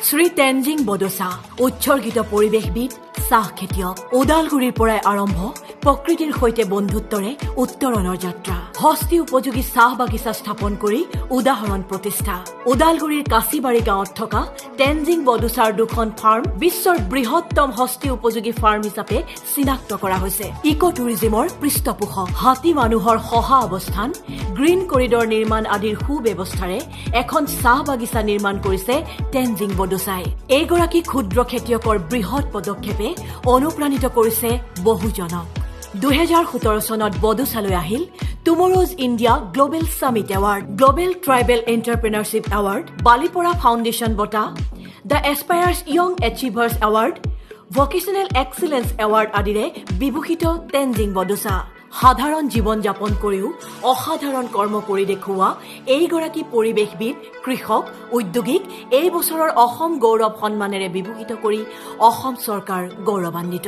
শ্ৰী টেনজিং বডোচা উৎসৰ্গিত পৰিৱেশবিদ, চাহ খেতিয়ক। ওদালগুৰিৰ পৰাই আৰম্ভ প্ৰকৃতিৰ সৈতে বন্ধুত্বৰে উত্তৰণৰ যাত্ৰা। হস্তি উপযোগী চাহ বাগিচা স্থাপন কৰি উদাহৰণ প্ৰতিষ্ঠা। ওদালগুৰিৰ কাছিবাৰী গাঁৱত থকা টেনজিং বডোচাৰ দুখন ফাৰ্ম বিশ্বৰ বৃহত্তম হস্তি উপযোগী ফাৰ্ম হিচাপে চিনাক্ত কৰা হৈছে। ইক' টুৰিজিমৰ পৃষ্ঠপোষক, হাতী মানুহৰ সহা অৱস্থান, গ্ৰীণ কৰিডৰ নিৰ্মাণ আদিৰ সুব্যৱস্থাৰে এখন চাহ বাগিচা নিৰ্মাণ কৰিছে টেনজিং বডোচাই। এইগৰাকী ক্ষুদ্ৰ খেতিয়কৰ বৃহৎ পদক্ষেপে অনুপ্ৰাণিত কৰিছে বহুজনক। 2017 চনত বডোচালৈ আহিল Tomorrow's India Global Summit Award, Global Tribal Entrepreneurship Award, Balipara Foundation বঁটা, the Aspires Young Achievers Award, Vocational Excellence Award আদিৰে বিভূষিত টেনজিং বডোচা। সাধাৰণ জীৱন যাপন কৰিও অসাধাৰণ কৰ্ম কৰি দেখুওৱা এইগৰাকী পৰিৱেশবিদ, কৃষক, উদ্যোগীক এই বছৰৰ অসম গৌৰৱ সন্মানেৰে বিভূষিত কৰি অসম চৰকাৰ গৌৰৱান্বিত।